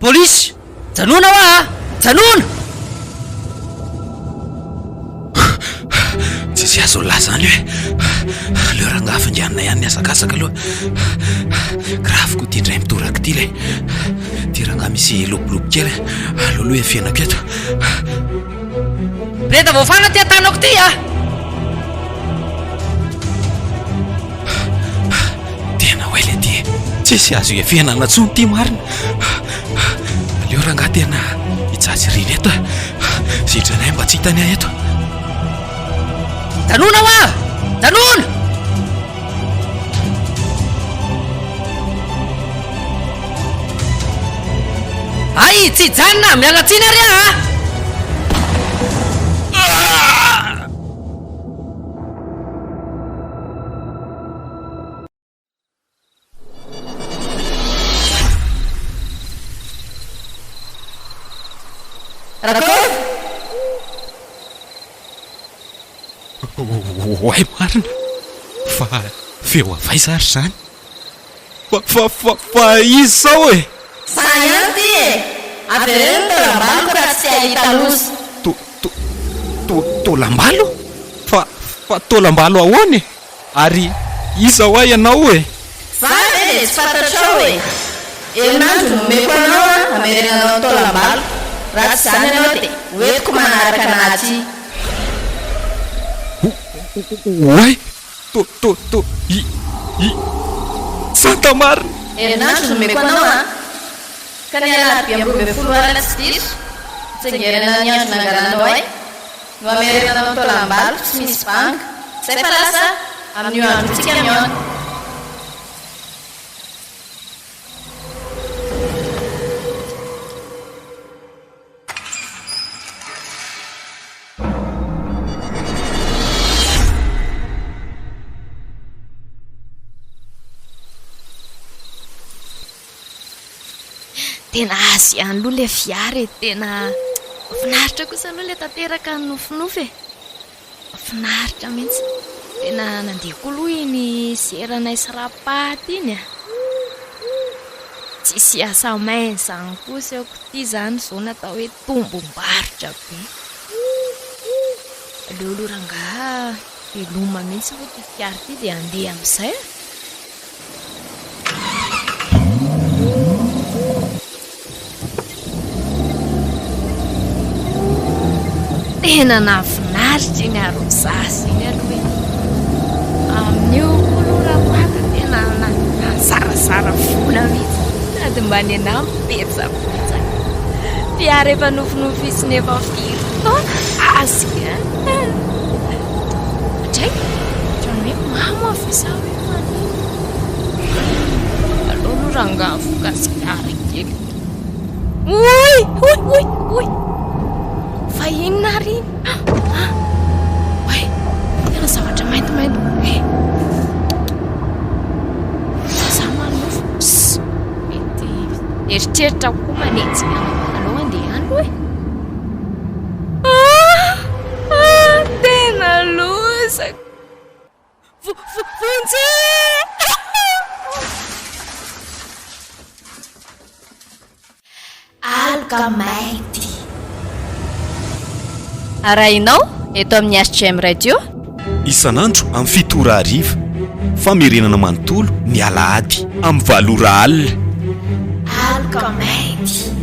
Polisy! Janona hoa a! Janona! Tsisy azo lazany hoe aleo rangahy finganina ihany ny hazakazaka aloha. Grave koa ity indray mitoraka ity le. Ity rangahy misy lobolobo kely. Aleo aloha hiafenako eto. Breda voafana ity an-tanako ity a! Tena hoe le ty tsisy azo hiafenana intsony ity marina. Aleo rangahy tena hijaja ireny eto e. Zitranay mba tsy hitany ahy eto. Janona hoa! Janona! Hay, tsy hijanona! Miala tsiny ary aho a! Rakoto! Oay marina! Fa feo avy aiza ary izany? Fa fa fa fa iza izao e? Za ihany ity e! Avereno ny taolam-baloko raha tsy te hahita loza. To to to taolam-balo? Fa fa taolam-balo ahoana e? Ary iza hoa ianao e? Za ve dia tsy fantatrao e! Herinandro no omeko anao an hamerenanao ny taolam-baloko, raha tsy izany ianao dia ho entiko manaraka anah aty. Oay! To to to i i Santa marina! Herinandro no omeko anao an! Ka ny alarobia 12 alina tsy diso, mitsingerina ny andro nangalanao ahy. No hamerenanao ny taolam-balo tsy misy banga. Zay fa lasa amin'io andro io tsika mihaona. Tena azo ihany aloha ilay fiara e, tena mahafinaritra kosa aloha ilay tanteraka ny nofinofy e, mahafinaritra mihitsy, tena nandeha koa aloha iny seranay sy rapaty iny a, tsisy asa main izany koa asehoko ity izany izao no atao hoe tombom-barotra be, aleo aloha rangahy veloma mihitsy aloha ity fiara ity dia handeha amin'izay a. Tena nahafinaritra iny arosage iny aloha e. Amin'io koa aloha rapaka tena nazarazara vola mihitsy. Sady mba nenaha mipetsapetsaka. Fiara efa nofinofisina efa firy taona, azoko ihany. Dray, ohatran'ny hoe mamo aho ve sa hoe maninona? Aleo aloha rangahy mifoka sigara kely. Oy! Oy! Oy! Oy! Fa inona ary iny? Ah! Oay! Tena zavatra maintimainty be. Za manofy. Psst! Mety eritreritra koa manenjika anao. Aleo handeha any aloha e. Ah! Ah! Tena loza! Vonjeo! Aloka mainty. Arahinao eto amin'ny HJM Radio. Isan'andro amin'ny fito ora hariva. Famerenana manontolo ny alahady amin'ny valo ora alina. Aloka mainty.